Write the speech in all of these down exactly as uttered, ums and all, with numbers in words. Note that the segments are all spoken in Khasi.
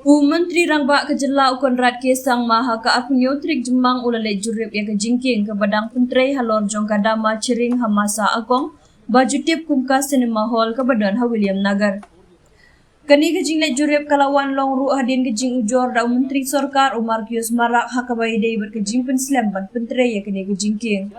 U Myntri Rangbah ka Jylla u Conrad K Sangma ha ka arphew tarik Jymmang u la leit jurip ïa ka jingkieng kaba dang pyntrei halor jong ka Dama Chiring ha Masa Agong, ba ju tip kum ka Cinema Hall kaba don ha Williamnagar. Kane ka jingleit jurip ka la wan long ruh hadien ka jingujor da u Myntri Sorkar u Marcuise Marak ha kaba ïadei bad ka jingpynslem ban pyntrei ïa kane ka jingkieng.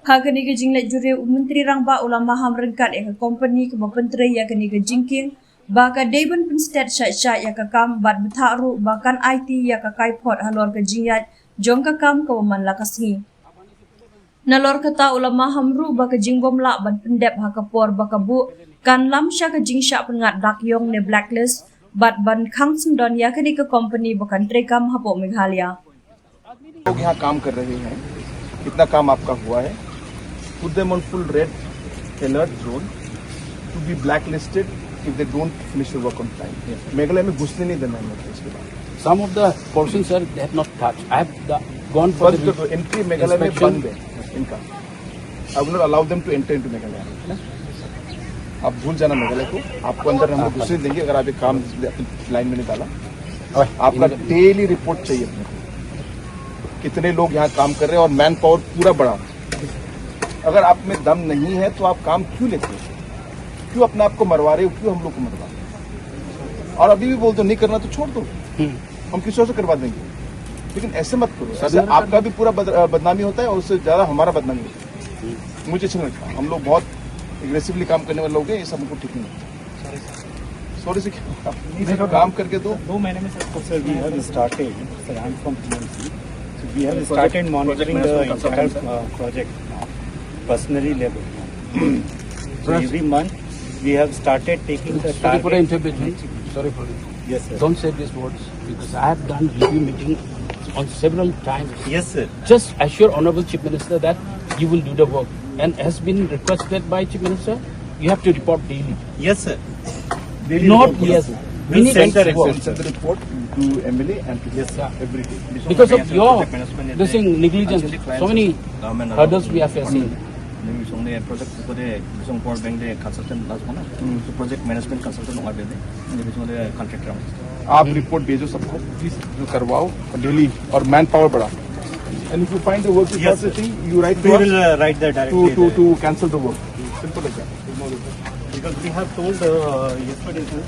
Ha kane ka jingleit jurip u Myntri Rangbah u la maham ryngkat ïa ka kompani kaba pyntrei ïa kane ka jingkieng ba ka dei ban pynstet shai shai ïa ka kam bad bthah ruh ba kan aiti ïa ka kaiphod halor ka jingïaid jong ka kam kaba man la ka sngi. Nalor kata u la maham ruh ba ka jingbym lah ban pyndep ha ka por ba ka buh kan lam sha ka jingshah pynngat dak ïong ne blacklist bad ban khang syndon ïa kane ka kompani ba kan treikam hapoh Meghalaya. लोग यहाँ काम कर रहे हैं, कितना काम आपका हुआ है, put them on full red alert zone to be blacklisted if they don't finish the work on time. मेघालय में घुसने नहीं देना है मेरे को इसके बाद। Some of the portions, sir, they have not touched. I have the, gone for बंद कर दो, the एंट्री मेघालय में inspection. बंद है इनका। I will not allow them to enter into Meghalaya. आप भूल जाना मेघालय को, आपको अंदर हम लोग घुसने देंगे अगर आप ये काम अपनी लाइन में नहीं डाला। आपका डेली रिपोर्ट चाहिए अपने को, कितने लोग यहाँ काम कर रहे हैं और मैन पावर पूरा बढ़ा। अगर आप में दम नहीं है तो आप काम क्यों लेते हो, क्यों अपने आप को मरवा रहे हो, क्यों हम लोग को मरवा रहे हो? और अभी भी बोल दो नहीं करना तो छोड़ दो, हम किसी और से करवा देंगे, लेकिन ऐसे मत करो। ऐसे आपका भी पूरा बद, बदनामी होता है और उससे ज्यादा हमारा बदनामी होता है। मुझे अच्छा नहीं लगता। हम लोग बहुत एग्रेसिवली काम करने वाले लोग हैं, ये सब हमको ठीक नहीं लगता। सॉरी से क्या? काम करके दो। दो महीने में सर, सर, we have started, sir, I am from P M C. So we have started monitoring the entire uh, project now, personally level. So every month we have started taking the Sorry for the target. intervention. Sorry for the. Yes, sir. Don't say these words because I have done review meeting on several times. Yes, sir. Just assure Honorable Chief Minister that you will do the work and has been requested by Chief Minister, you have to report daily. Yes, sir. Not yes. We need Send the this work. report. Send the report to M L A and to Yeah. every day. Because of your this thing negligence, so many hurdles we are facing. Ni bisong de project ko de bisong power bank de consultant last mana. So project management consultant ong abe de. Ni bisong de contractor. आप रिपोर्ट भेजो सबको, प्लीज, जो करवाओ डेली और मैन पावर बढ़ा। And if you find the work is Yes, not fitting, you write We to will us uh, write the to directly. to the- to cancel the work. Simple as that. Because we have told uh, yesterday too.